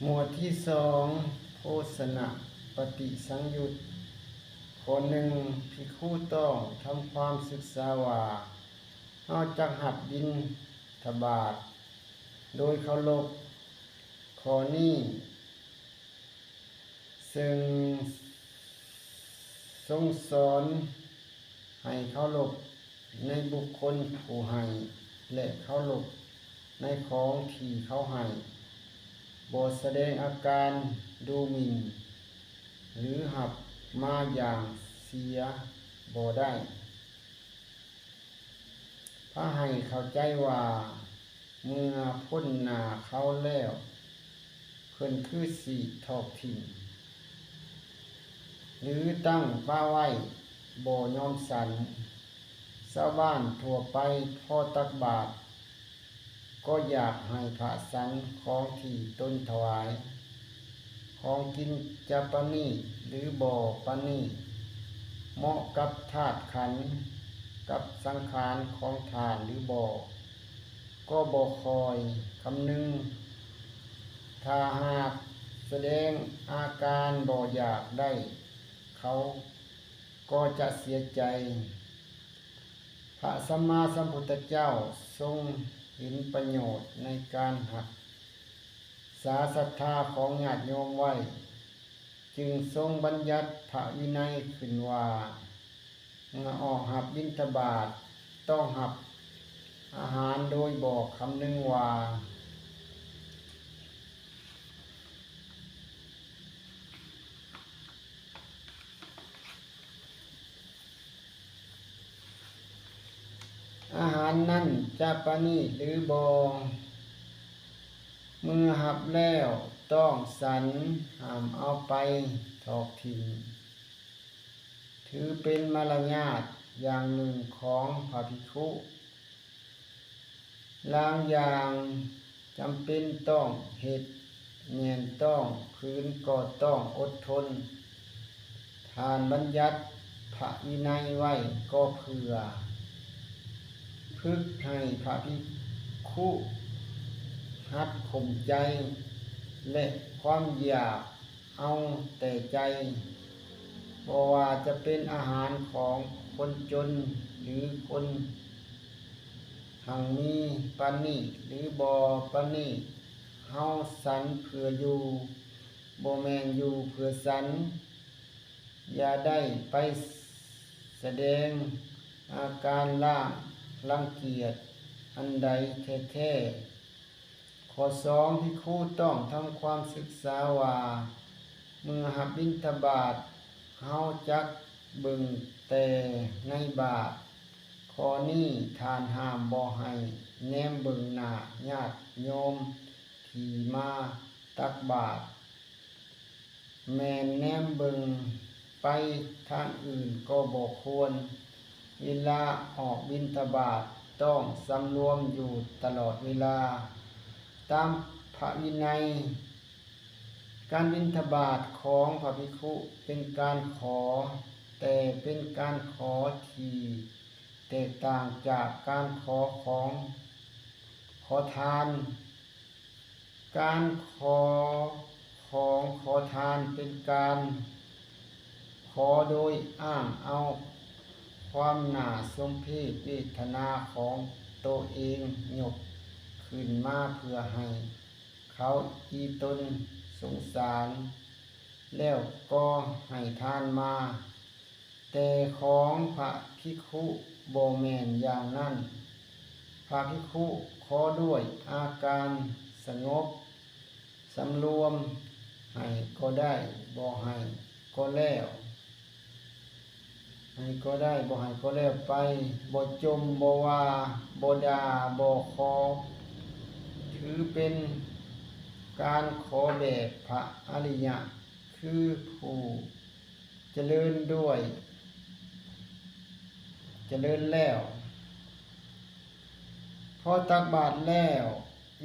ໝວດທີສອງ ໂພຊະນະປະຕິສັງຍຸດ. ຂໍ້ໜຶ່ງ ພິກຂຸຕ້ອງທຳຄວາມສຶກສາວ່າ ເຮົາຈັກຮັບບິນທະບາດໂດຍເຄົາລົບ. ຂໍ້ນີ້ ເຊິ່ງຊົງສອນໃຫ້ເຄົາລົບໃນບຸກຄົນຜູ້ໃຫ້ ແລະ ເຄົາລົບໃນຂອງທີ່ເຂົາໃຫ້, ບໍ່ສະແດງອາການດູໝິ່ນ ຫຼື ຮັບມາຢ່າງເສຍບໍ່ໄດ້. ພາໃຫ້ເຂົ້າໃຈວ່າ ເມື່ອພົ້ນໜ້າເຂົາແລ້ວ ເພິ່ນຄືສີດຖອກຖິ້ມ ຫຼື ຕັ້ງປະໄວ້ບໍ່ຍອມສັນ. ຊາວບ້ານທົ່ວໄປພໍຕັກບາດ ກໍຢາກໃຫ້ພະສັນຂອງທີ່ຕົນຖວາຍ. ຂອງກິນຈະປະນີດ ຫຼື ບໍ່ປະນີດ, ເໝາະກັບທາດຂັນ ກັບສັງຂານຂອງທ່ານ ຫຼື ບໍ່ ກໍບໍ່ຄ່ອຍຄຳນຶງ. ຖ້າຫາກສະແດງອາການບໍ່ຢາກໄດ້ ເຂົາກໍຈະເສຍໃຈ. ພະສຳມາສຳພຸດທະເຈົ້າຊົງເຫັນປະໂຫຍດໃນການຮັກ ສາສັດທາຂອງຍາດໂຍມໄວ້, ຈຶ່ງຊົງບັນຍັດພະວິໄນຂຶ້ນວ່າ ເມື່ອອອກຮັບບິນທະບາດ ຕ້ອງຮັບອາຫານໂດຍບໍ່ຄຳນຶງວ່າ ອາຫານນັ້ນຈະປະນີດ ຫຼື ບໍ່. ເມື່ອຮັບແລ້ວຕ້ອງສັນ, ຫ້າມເອົາໄປຖອກຖິ້ມ. ຖືເປັນມາລະຍາດຢ່າງໜຶ່ງຂອງພະພິກຂຸ. ລາງຢ່າງຈຳເປັນຕ້ອງເຮັດ, ແມ່ນຕ້ອງ, ຜືນກໍຕ້ອງອົດທົນ. ທ່ານບັນຍັດພະວິໄນໄວ້ກໍເພື່ອຝຶກໃຫ້ພະພິກຂຸຫັດຂົ່ມໃຈ ແລະ ຄວາມຢາກເອົາແຕ່ໃຈ, ບໍ່ວ່າຈະເປັນອາຫານຂອງຄົນຈົນ ຫຼື ຄົນ ຮັ່ງມີ, ປານີດ ຫຼື ບໍ່ປານີດ, ເຮົາສັນເພື່ອຢູ່, ບໍ່ແມ່ນຢູ່ເພື່ອສັນ. ຢ່າໄດ້ໄປສະແດງອາການລ້າງລັງກຽດອັນໃດແທ້ໆ. ຂໍ້ສອງ ພິກຂຸຕ້ອງທຳຄວາມສຶກສາວ່າ ເມື່ອຮັບບິນທະບາດ ເຮົາຈັກເບິ່ງແຕ່ໃນບາດ. ຂໍ້ນີ້ທ່ານຫ້າມບໍ່ໃຫ້ແນມເບິ່ງໜ້າຍາດໂຍມທີ່ມາຕັກບາດ. ແມ່ນແນມເບິ່ງໄປທາງອື່ນກໍບໍ່ຄວນ. ເວລາອອກບິນທະບາດຕ້ອງສຳລວມຢູ່ຕະຫຼອດເວລາ. ຕາມພະວິໄນ, ການບິນທະບາດຂອງພະພິກຂຸເປັນການຂໍ, ແຕ່ເປັນການຂໍທີ່ແຕກຕ່າງຈາກການຂໍຂອງຂໍທານ. ການຂໍຂອງຂໍທານເປັນການຂໍໂດຍອ້າງເອົາຄວາມໜ້າສົມເພດເວທະນາຂອງໂຕເອງຍົກຂຶ້ນມາເພື່ອໃຫ້ເຂົາອີຕົນສົງສານ ແລ້ວກໍໃຫ້ທານມາ. ແຕ່ຂອງພະພິກຂຸບໍ່ແມ່ນຢ່າງນັ້ນ. ພະພິກຂຸຂໍດ້ວຍອາການສະຫງົບ, ສຳລວມ, ໃຫ້ກໍໄດ້, ບໍ່ໃຫ້ກໍແລ້ວ, ໃຫ້ກໍໄດ້, ບໍ່ໃຫ້ກໍແລ້ວໄປ, ບໍ່ຈົ່ມ, ບໍ່ວ່າ, ບໍ່ດ່າ, ບໍ່ຂໍ, ຖືເປັນການຂໍແບບພະອະລິຍະ ຄືຜູ້ ຈະເລີນດ້ວຍ ຈະເລີນແລ້ວ. ພໍຕັກບາດແລ້ວ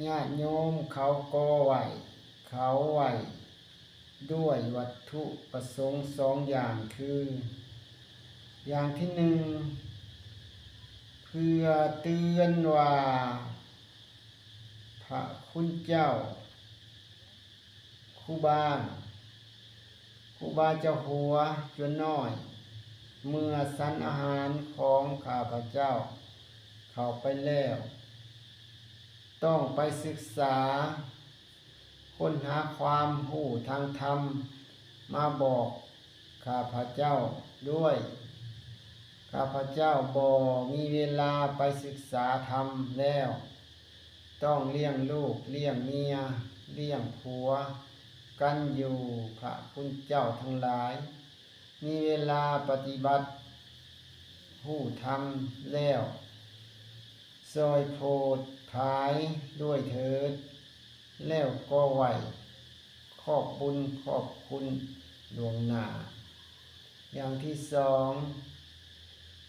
ຍາດໂຍມເຂົາກໍໄຫວ້, ເຂົາໄຫວ້ດ້ວຍວັດຖຸປະສົງສອງຢ່າງຄື, ຢ່າງທີໜຶ່ງ ເພື່ອເຕືອນວ່າ ພະຄຸນເຈົ້າ ຄູບາ ຄູບາເຈົ້າຫົວຈົວນ້ອຍ ເມື່ອສັນອາຫານຂອງຂ້າພະເຈົ້າເຂົ້າໄປແລ້ວ ຕ້ອງໄປສຶກສາ ຄົ້ນຫາຄວາມຮູ້ທາງທຳມາບອກຂ້າພະເຈົ້າດ້ວຍ. ຂ້າພະເຈົ້າບໍ່ມີເວລາໄປສຶກສາທຳແລ້ວ. ຕ້ອງລ້ຽງລູກ, ລ້ຽງເມຍ, ລ້ຽງຜົວກັນຢູ່, ພະຄຸນເຈົ້າທັງຫຼາຍ ມີເວລາປະຕິບັດຮູ້ທຳແລ້ວ ຊ່ອຍໂຜດພາຍດ້ວຍເຖີດ ແລ້ວກໍໄຫວ້ຂອບບຸນຂອບຄຸນລ່ວງໜ້າ. ຢ່າງທີສອງ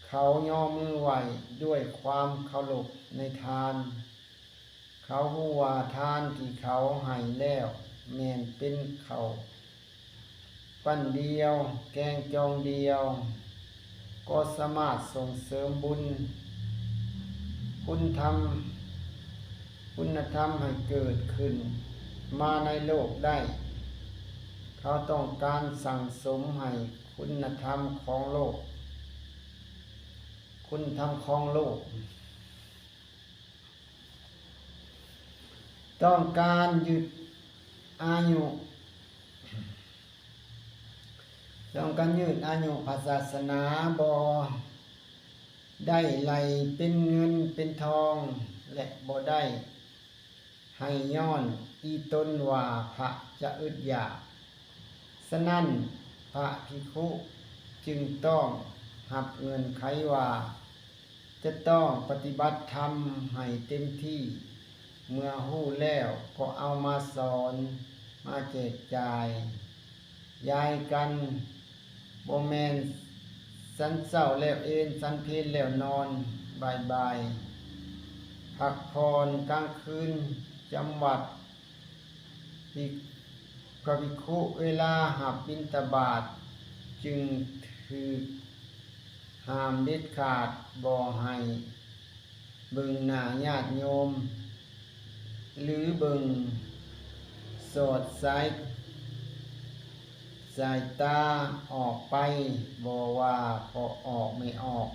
ເຂົາຍໍມືໄຫວ້ດ້ວຍຄວາມເຄົາລົບໃນທ່ານ. ເຂົາຮູ້ວ່າທານທີ່ເຂົາໃຫ້ແລ້ວ ແມ່ນເປັນເຂົ້າປັ້ນດຽວ, ແກງຈອງດຽວ ກໍສາມາດສົ່ງເສີມບຸນຄຸນທຳ, ຄຸນນະທຳໃຫ້ເກີດຂຶ້ນມາໃນໂລກໄດ້. ເຂົາຕ້ອງການສັ່ງສົມໃຫ້ຄຸນນະທຳຂອງໂລກ, ຄຸນທຳຂອງໂລກ. ຕ້ອງການຍືດອາຍຸ, ຕ້ອງການຍືດອາຍຸພະສາສະໜາ ບໍ່ໄດ້ໄລ່ເປັນເງິນເປັນທອງ ແລະ ບໍ່ໄດ້ ໃຫ້ຍ້ອນອີຕົນວ່າພະຈະອຶດຢາກ. ສະນັ້ນ, ພະພິກຂຸຈຶ່ງຕ້ອງຮັບເງື່ອນໄຂວ່າ ຈະຕ້ອງປະຕິບັດທຳໃຫ້ເຕັມທີ່, ເມື່ອຮູ້ແລ້ວກໍເອົາມາສອນ, ມາແຈກຈ່າຍ ຢາຍກັນ, ບໍ່ແມ່ນສັນເຊົ້າແລ້ວເອນ, ສັນເພນແລ້ວນອນ, ບ່າຍໆພັກຜ່ອນ, ກາງຄືນຈຳວັດ. ພິກ ພະພິກຂຸເວລາຮັບບິນທະບາດຈຶ່ງຖືກຫ້າມເດັດຂາດ, ບໍ່ໃຫ້ ເບິ່ງໜ້າຍາດໂຍມ ຫຼື ເບິ່ງສອດສາຍ ສາຍຕາອອກໄປ, ບໍ່ວ່າພໍ່ອອກແມ່ອອກ,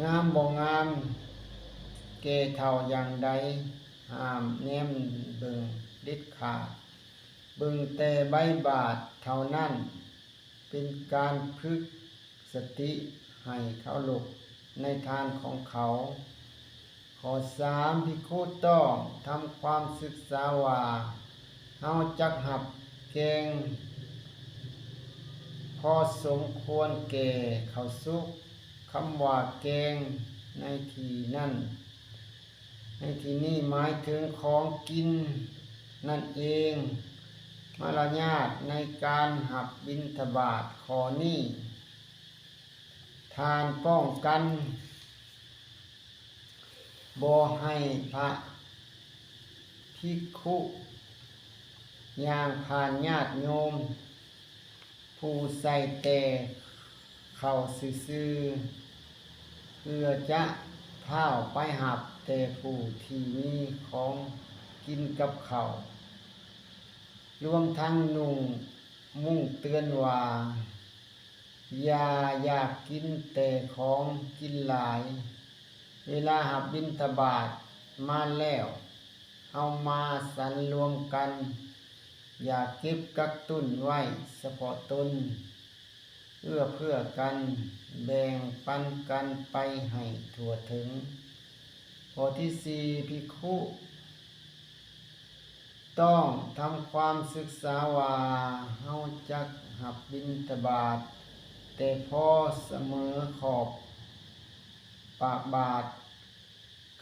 ງາມບໍ່ງາມ, ແກ່ເຖົ້າຢ່າງໃດ, ຫ້າມແນມເບິ່ງເດັດຂາດ, ເບິ່ງແຕ່ໃບບາດເທົ່ານັ້ນ. ເປັນການຝຶກສະຕິໃຫ້ເຄົາລົບໃນທານຂອງເຂົາ. ຂໍ້ສາມ ພິກຂຸຕ້ອງທຳຄວາມສຶກສາວ່າ ເຮົາຈັກຮັບແກງພໍສົມຄວນແກ່ເຂົ້າສຸກ. ຄຳວ່າແກງໃນທີ່ນັ້ນ ໃນທີ່ນີ້ໝາຍເຖິງຂອງກິນນັ້ນເອງ. ມາລະຍາດໃນການຮັບບິນທະບາດຂໍ້ນີ້ ທ່ານປ້ອງກັນບໍ່ໃຫ້ພະພິກຂຸຍ່າງຜ່ານຍາດໂຍມ ຜູ້ໃສ່ແຕ່ເຂົ້າຊື່ໆ ເພື່ອຈະພ້າວໄປຮັບແຕ່ຜູ້ທີ່ມີຂອງກິນກັບເຂົ້າ, ລວມທັງນຸ່ງມຸ້ງເຕືອນວ່າ ຢ່າຢາກກິນແຕ່ຂອງກິນຫຼາຍ. ເວລາຮັບບິນທະບາດມາແລ້ວ ເອົາມາສັນລວມກັນ, ຢ່າເກັບກັກຕຸນໄວ້ສະເພາະຕົນ, ເອື້ອເຟື້ອກັນ, ແບ່ງປັນກັນໄປໃຫ້ທົ່ວເຖິງ. ຂໍ້ທີສີ່ ພິກຂຸຕ້ອງທຳຄວາມສຶກສາວ່າ ເຮົາຈັກຮັບບິນທະບາດແຕ່ພໍສະເໝີຂອບປາກບາດ.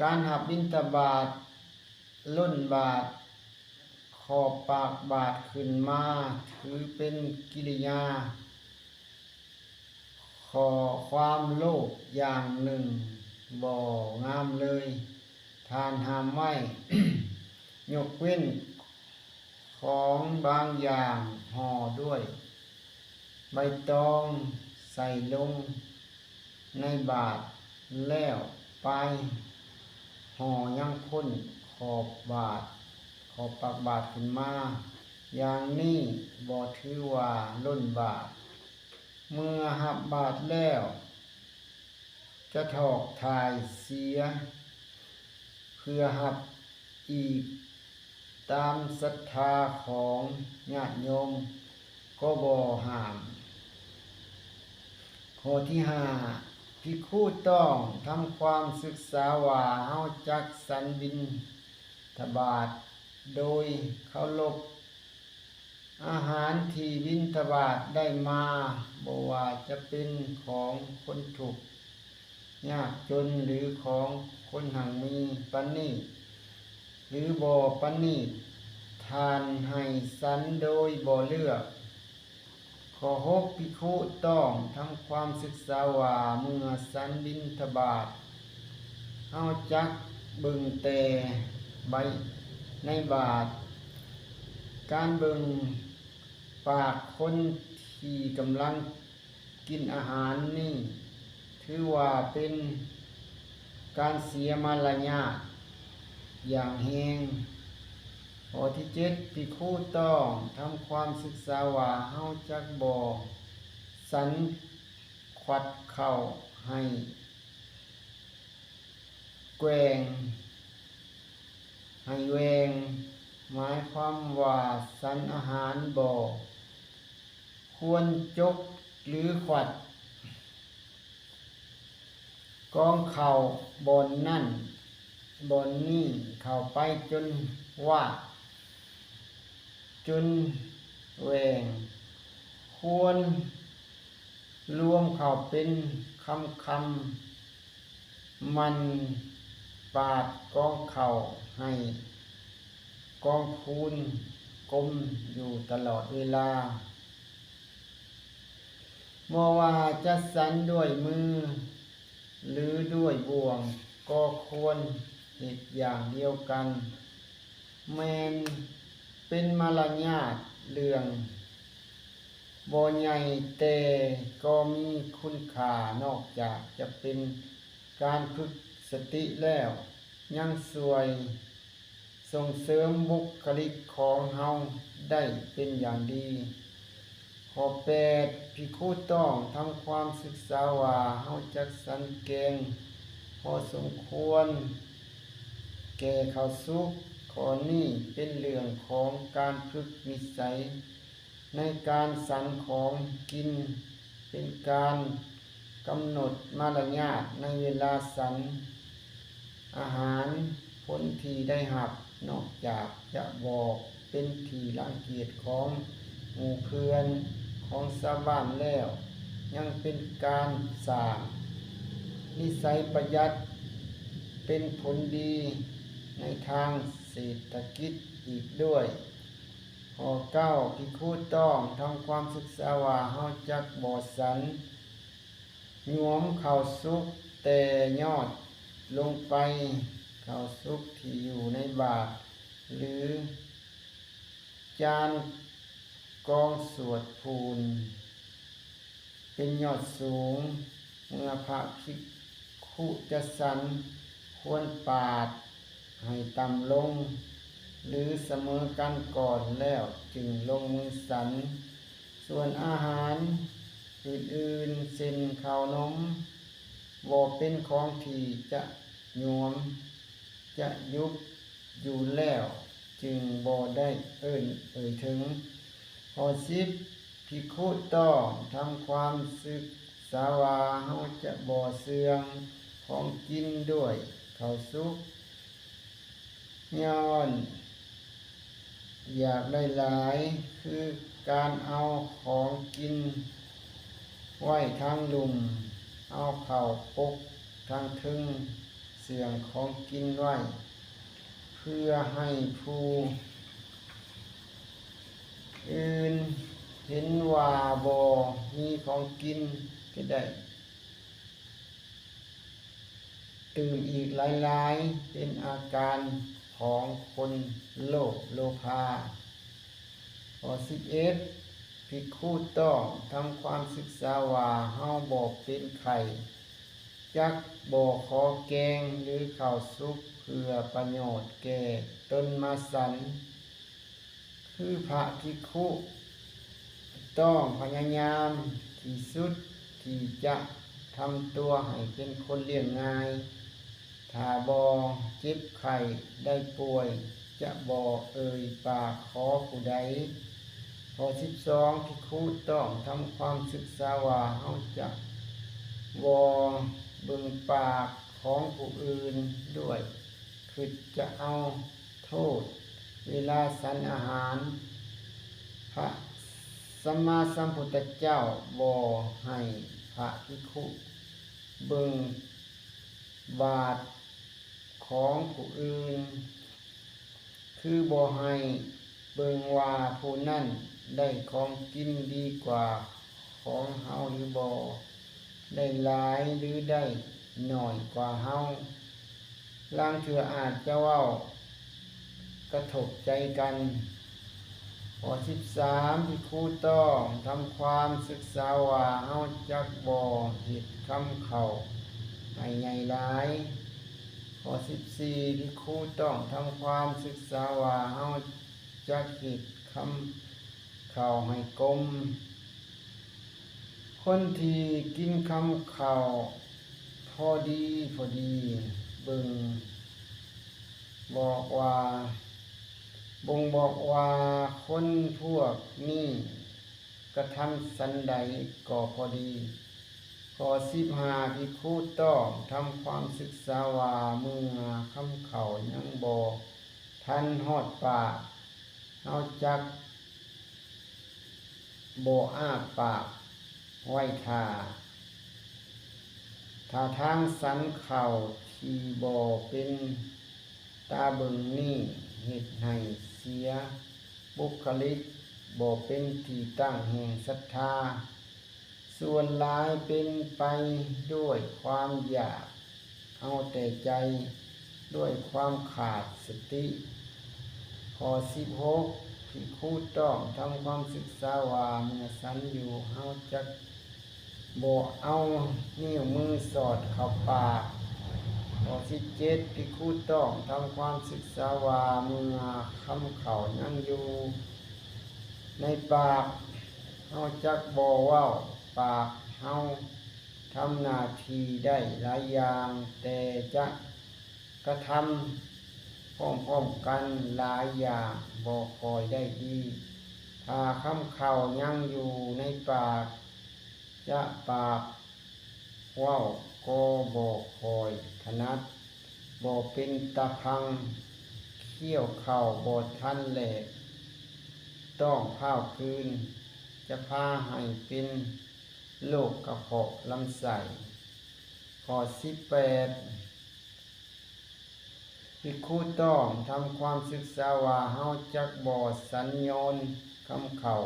ການຮັບບິນທະບາດລົ້ນບາດ ຂອບປາກບາດຂຶ້ນມາ ຖືເປັນກິລິຍາ ຂໍ້ຄວາມໂລບຢ່າງໜຶ່ງບໍ່ງາມເລີຍ. ທ່ານຫ້າມໄວ້ ຍົກເວັ້ນຂອງບາງຢ່າງຫໍ່ດ້ວຍໃບຕອງໃສ່ລົງ ໃນບາດ ແລ້ວປາຍຫໍ່ຍັງພົ້ນຂອບບາດ, ຂອບປາກບາດຂຶ້ນມາ. ຢ່າງນີ້ບໍ່ຖືວ່າລົ້ນບາດ. ເມື່ອຮັບບາດແລ້ວ ຈະຖອກຖ່າຍເສຍ ເພື່ອຮັບອີກຕາມສັດທາຂອງຍາດໂຍມກໍບໍ່ຫ້າມ. ຂໍ້ທີຫ້າ ພິກຂຸຕ້ອງທຳຄວາມສຶກສາວ່າເຮົາຈັກສັນບິນທະບາດໂດຍເຄົາລົບ ອາຫານທີ່ບິນທະບາດໄດ້ມາ ບໍ່ວ່າຈະເປັນຂອງຄົນທຸກຍາກຈົນ ຫຼື ຂອງຄົນຮັ່ງມີປານນີດ ຫຼື ບໍ່ປານນີດ ທ່ານໃຫ້ສັນໂດຍບໍ່ເລືອກ. ຂໍ້ຫົກ ພິກຂຸຕ້ອງທຳຄວາມສຶກສາວ່າ ເມື່ອສັນບິນທະບາດ ເຮົາຈັກເບິ່ງແຕ່ໃບໃນບາດ. ການເບິ່ງປາກຄົນທີ່ກຳລັງກິນອາຫານນີ້ ຖືວ່າເປັນການເສຍມາລະຍາດຢ່າງແຮງ. ຂໍ້ທີເຈັດ ພິກຂຸຕ້ອງທຳຄວາມສຶກສາວ່າ ເຮົາຈັກບໍ່ສັນຂວັດເຂົ້າໃຫ້ແກວ່ງ ໃຫ້ແຫວ່ງ ໝາຍຄວາມວ່າສັນອາຫານບໍ່ຄວນຈົກ ຫຼື ຂວັດກອງເຂົ້າບ່ອນນັ້ນບ່ອນນີ້ເຂົ້າໄປຈົນວ່າ ຈົນແຫວ່ງ ຄວນລວມເຂົ້າເປັນຄຳໆ ໝັ່ນປາດກອງເຂົ້າໃຫ້ກອງພູນກົມຢູ່ຕະຫຼອດເວລາ. ບໍ່ວ່າຈະສັນດ້ວຍມື ຫຼື ດ້ວຍບ່ວງ ກໍຄວນເຮັດຢ່າງດຽວກັນ. ແມ່ນເປັນມາລະຍາດເລື່ອງບໍ່ໃຫຍ່ ແຕ່ກໍມີຄຸນຄ່າ ນອກຈາກຈະເປັນການຝຶກສະຕິແລ້ວ ຍັງຊ່ວຍສົ່ງເສີມບຸກຄະລິກຂອງເຮົາໄດ້ເປັນຢ່າງດີ. ຂໍ້ແປດ ພິກຂຸຕ້ອງທຳຄວາມສຶກສາວ່າ ເຮົາຈັກສັນແກງພໍສົມຄວນແກ່ເຂົ້າສຸກ. ຂໍ້ນີ້ເປັນເລື່ອງຂອງການຝຶກນິໄສໃນການສັນຂອງກິນ ເປັນການກຳນົດມາລະຍາດໃນເວລາສັນອາຫານ. ຜົນທີ່ໄດ້ຮັບ ນອກຈາກຈະບໍ່ເປັນທີ່ລັງກຽດຂອງໝູ່ເພື່ອນຂອງຊາວບ້ານແລ້ວ ຍັງເປັນການສ້າງນິໄສປະຢັດ ເປັນຜົນດີໃນທາງເສດຖະກິດອີກດ້ວຍ. ຂໍ້ເກົ້າ ພິກຂຸຕ້ອງທຳຄວາມສຶກສາວ່າ ເຮົາຈັກບໍ່ສັນ ຍວມເຂົ້າສຸກແຕ່ຍອດລົງໄປ ເຂົ້າສຸກທີ່ຢູ່ໃນບາດ ຫຼື ຈານກອງສວດພູນ ເປັນຍອດສູງ. ເມື່ອພະພິກຂຸຈະສັນ ຄວນປາດໃຫ້ຕ່ຳລົງ ຫຼື ສະເໝີກັນກ່ອນ ແລ້ວຈຶ່ງລົງມືສັນ. ສ່ວນອາຫານອື່ນໆ ເຊັ່ນ ເຂົ້າໜົມ ບໍ່ເປັນຂອງທີ່ຈະຍວມ ຈະຢຸບຢູ່ແລ້ວ ຈຶ່ງບໍ່ໄດ້ເອີ້ນເອີ່ຍເຖິງ. ຂໍ້ສິບ ພິກຂຸຕ້ອງທຳຄວາມສຶກສາວ່າ ເຮົາຈະບໍ່ເຊື່ອງຂອງກິນດ້ວຍເຂົ້າສຸກ ຍ້ອນຢາກໄດ້ຫຼາຍ ຄືການເອົາຂອງກິນໄວ້ທາງລຸ່ມ ເອົາເຂົ້າປົກທາງເທິງເຊື່ອງຂອງກິນໄວ້ ເພື່ອໃຫ້ຜູ້ອື່ນເຫັນວ່າບໍ່ມີຂອງກິນ ຈະໄດ້ ຕື່ມອີກຫຼາຍໆ ເປັນອາການຂອງຄົນໂລບໂລພາ. ຂໍ້ສິບເອັດ ພິກຂຸຕ້ອງທຳຄວາມສຶກສາວ່າ ເຮົາບໍ່ເປັນໄຂ້ ຈັກບໍ່ຂໍແກງ ຫຼື ເຂົ້າສຸກ ເພື່ອປະໂຫຍດແກ່ຕົນມາສັນ. ຄືພະພິກຂຸຕ້ອງພະຍາຍາມທີ່ສຸດທີ່ຈະທຳຕົວໃຫ້ເປັນຄົນລ້ຽງງ່າຍ, ຖ້າບໍ່ເຈັບໄຂ້ໄດ້ປ່ວຍ ຈະບໍ່ເອີ່ຍປາກຂໍຜູ້ໃດ. ຂໍ້ສິບສອງ ພິກຂຸຕ້ອງທຳຄວາມສຶກສາວ່າເຮົາຈະບໍ່ເບິ່ງປາກຂອງຜູ້ອື່ນດ້ວຍຄຶດຈະເອົາໂທດເວລາສັນອາຫານ. ພະສຳມາສຳພຸດທະເຈົ້າບໍ່ໃຫ້ພະພິກຂຸເບິ່ງບາດ ຂອງຜູ້ອື່ນ, ຄືບໍ່ໃຫ້ເບິ່ງວ່າຜູ້ນັ້ນໄດ້ຂອງກິນດີກວ່າຂອງເຮົາຫຼືບໍ່, ໄດ້ຫຼາຍຫຼືໄດ້ໜ້ອຍກວ່າເຮົາ, ລາງເທື່ອອາດຈະເວົ້າກະທົບໃຈກັນ. ຂໍ້ສິບສາມ ພິກຂຸຕ້ອງທຳຄວາມສຶກສາວ່າເຮົາຈັກບໍ່ເຮັດຄຳເຂົ້າໃຫ້ໃຫຍ່ຫຼາຍ. ຂໍ້ສິບສີ່ ພິກຂຸຕ້ອງທຳຄວາມສຶກສາວ່າເຮົາຈັກເຮັດຄຳເຂົ້າໃຫ້ກົມ. ຄົນທີ່ກິນຄຳເຂົ້າພໍດີພໍດີ ເບິ່ງບອກວ່າ ບົ່ງບອກວ່າຄົນພວກນີ້ກະທຳສັນໃດກໍພໍດີ. ຂໍ້ສິບຫ້າ ພິກຂຸຕ້ອງທຳຄວາມສຶກສາວ່າເມື່ອຄຳເຂົ້າຍັງບໍ່ທັນຮອດປາກ ເຮົາຈັກບໍ່ອ້າປາກໄວ້ຖ້າ. ທ່າທາງສັນເຂົ້າທີ່ບໍ່ເປັນຕາເບິ່ງນີ້ເຮັດໃຫ້ເສຍບຸກຄະລິກ, ບໍ່ເປັນທີ່ຕັ້ງແຫ່ງສັດທາ. ສ່ວນຫຼາຍເປັນໄປດ້ວຍຄວາມຢາກເອົາແຕ່ໃຈ, ດ້ວຍຄວາມຂາດສະຕິ. ຂໍ້ສິບຫົກ ພິກຂຸຕ້ອງທຳຄວາມສຶກສາວ່າເມື່ອສັນຢູ່ ເຮົາຈັກບໍ່ເອົານິ້ວມືສອດເຂົ້າປາກ. ຂໍ້ສິບເຈັດ ພິກຂຸຕ້ອງທຳຄວາມສຶກສາວ່າເມື່ອຄຳເຂົ້າຍັງຢູ່ໃນປາກ ເຮົາຈັກບໍ່ເວົ້າ, ປາກເຮົາທຳໜ້າທີ່ໄດ້ຫຼາຍຢ່າງ, ແຕ່ຈະກະທຳພ້ອມໆກັນຫຼາຍຢ່າງບໍ່ຄ່ອຍໄດ້ດີ. ຖ້າຄຳເຂົ້າຍັງຢູ່ໃນປາກ, ຈະປາກເວົ້າກໍບໍ່ຄ່ອຍຖະໜັດ, ບໍ່ເປັນຕາຟັງ, ຄ້ຽວເຂົ້າບໍ່ທັນແລະ ຕ້ອງພ້າວກືນ, ຈະພາໃຫ້ເປັນໂລກກະເພາະລຳໄສ້. ຂໍ້ສິບແປດ ພິກຂຸຕ້ອງທຳຄວາມສຶກສາວ່າເຮົາຈັກບໍ່ສັນໂຍນຄຳເຂົ້າ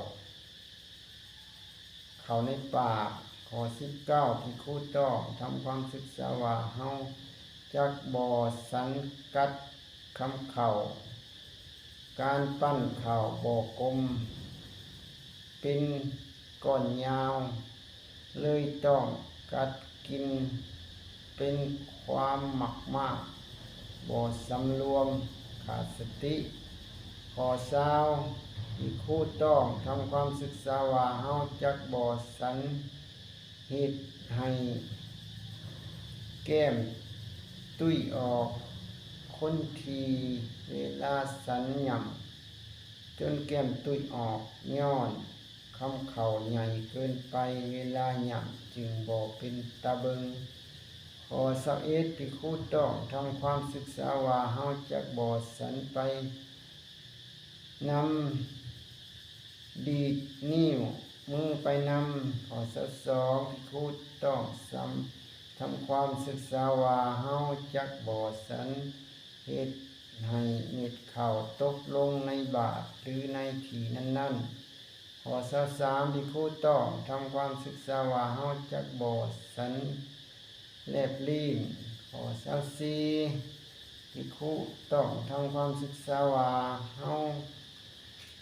ເຂົ້າໃນປາກ. ຂໍ້ສິບເກົ້າ ພິກຂຸຕ້ອງທຳຄວາມສຶກສາວ່າເຮົາຈັກບໍ່ສັນກັດຄຳເຂົ້າ. ການປັ້ນເຂົ້າບໍ່ກົມ ເປັນກ້ອນຍາວ ເລີຍຕ້ອງກັດກິນເປັນຄວາມໝາກໆ ບໍ່ສຳລວມ ຂາດສະຕິ. ຂໍ້ຊາວ ພິກຂຸຕ້ອງທຳຄວາມສຶກສາວ່າເຮົາຈັກບໍ່ສັນເຮັດໃຫ້ແກ້ມຕຸ້ຍອອກ. ຄົນທີ່ເວລາສັນຫຍ້ຳຈົນແກ້ມຕຸ້ຍອອກ ຍ້ອນ ຄຳເຂົ້າໃຫຍ່ເກີນໄປ ເວລາຫຍ້ຳຈຶ່ງບໍ່ເປັນຕາເບິ່ງ. ຂໍ້ຊາວເອັດ ພິກຂຸຕ້ອງທຳຄວາມສຶກສາວ່າເຮົາຈັກບໍ່ສັນໄປນຳ ດີດນິ້ວມືໄປນຳ. ຂໍ້ຊາວສອງ ພິກຂຸຕ້ອງສຳ ທຳຄວາມສຶກສາວ່າເຮົາຈັກບໍ່ສັນເຮັດໃຫ້ເມັດເຂົ້າຕົກລົງໃນບາດ ຫຼື ໃນທີ່ນັ້ນໆ. ຂໍ້ຊາວສາມ ພິກຂຸຕ້ອງທຳຄວາມສຶກສາວ່າເຮົາຈັກບໍ່ສັນແລບລີ້ນ. ຂໍ້ຊາວສີ່ ພິກຂຸຕ້ອງທຳຄວາມສຶກສາວ່າເຮົາ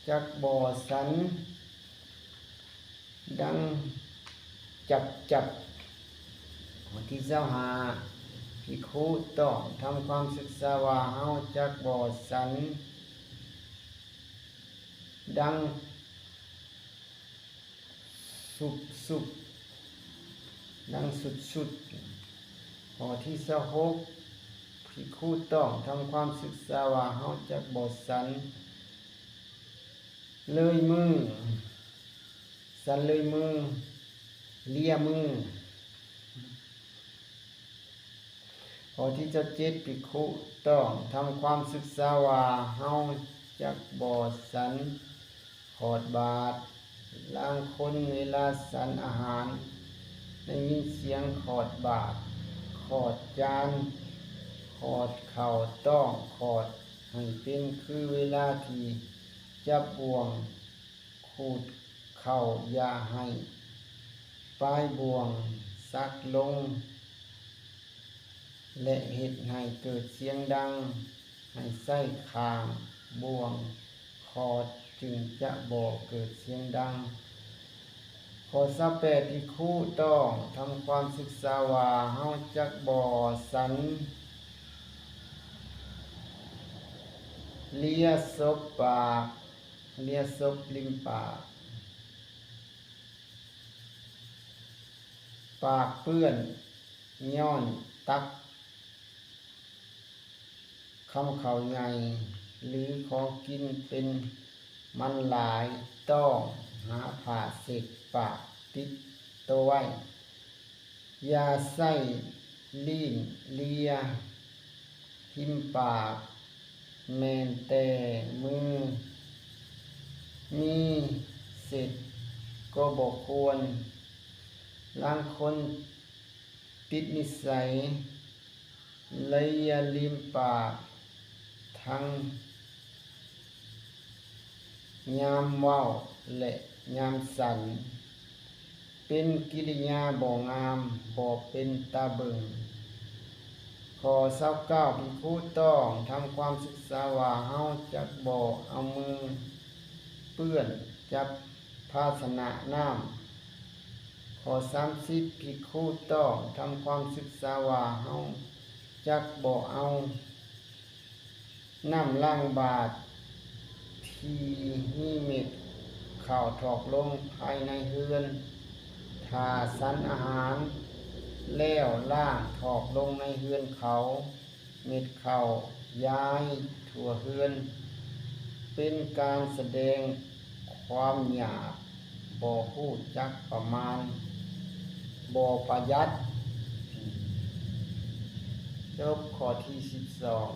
ຈັກບໍ່ສັນດັງຈັບໆ. ຂໍ້ທີຊາວຫ້າ ພິກຂຸຕ້ອງທຳຄວາມສຶກສາວ່າເຮົາຈັກບໍ່ສັນ ດັ່ງສຸບໆ ດັ່ງສຸດໆ. ຂໍ້ທີຊາວຫົກ ພິກຂຸຕ້ອງທຳຄວາມສຶກສາວ່າເຮົາຈັກບໍ່ສັນເລີຍມື, ສັນເລີຍມື, ເລຍມື. ຂໍ້ທີຊາວເຈັດ ພິກຂຸຕ້ອງທຳຄວາມສຶກສາວ່າເຮົາຈັກບໍ່ສັນຂອດບາດ. ລາງຄົນເວລາສັນອາຫານໄດ້ຍິນສຽງຂອດບາດ, ຂອດຈານ, ຂອດເຂົ້າ, ຕ້ອງຂອດໃຫ້ເປັນຄືເວລາທີ່ຈັບບ່ວງຂູດເຂົ້າ. ຢ່າໃຫ້ປາຍບ່ວງສັກລົງ ແລະ ເຮັດໃຫ້ເກີດສຽງດັງ, ໃຫ້ໃຊ້ຂ້າງບ່ວງຂອດຈຶ່ງຈະບໍ່ເກີດສຽງດັງ. ຂໍ້ຊາວແປດ ພິກຂຸຕ້ອງທຳຄວາມສຶກສາວ່າເຮົາຈັກບໍ່ສັນເລຍສົບປາກ, ເລຍສົບລິມປາກ. ປາກເປື້ອນຍ້ອນຕັກຄຳເຂົ້າໃຫຍ່ ຫຼື ຂອງກິນເປັນມັນຫຼາຍ, ຕ້ອງຫາຜ້າເຊັດປາກຕິດໂຕໄວ້. ຢ່າໃຊ້ລີ້ນເລຍພິມປາກ, ແມ່ນແຕ່ມືມີເຊັດກໍບໍ່ຄວນ. ລາງຄົນຕິດນິໄສເລຍລິມປາກທັງຍາມເວົ້າ ແລະ ຍາມສັນ, ເປັນກິລິຍາບໍ່ງາມ, ບໍ່ເປັນຕາເບິ່ງ. ຂໍ້ຊາວເກົ້າ ພິກຂຸຕ້ອງທຳຄວາມສຶກສາວ່າເຮົາຈັກບໍ່ເອົາມືເປື້ອນຈັບພາຊະນະນ້ຳ. ຂໍ້ສາມສິບ ພິກຂຸຕ້ອງທຳຄວາມສຶກສາວ່າເຮົາຈັກບໍ່ເອົາ ນ້ຳລ້າງບາດທີ່ມີເມັດເຂົ້າຖອກລົງພາຍໃນເຮືອນ. ຖ້າສັນອາຫານແລ້ວລ້າງຖອກລົງໃນເຮືອນເຂົາ, ເມັດເຂົ້າຢາຍທົ່ວເຮືອນ, ເປັນການສະແດງຄວາມຫຍາບ, ບໍ່ຮູ້ຈັກປະມານ, ບໍ່ປະຢັດ. ຈົບຂໍ້ທີສິບສອງ.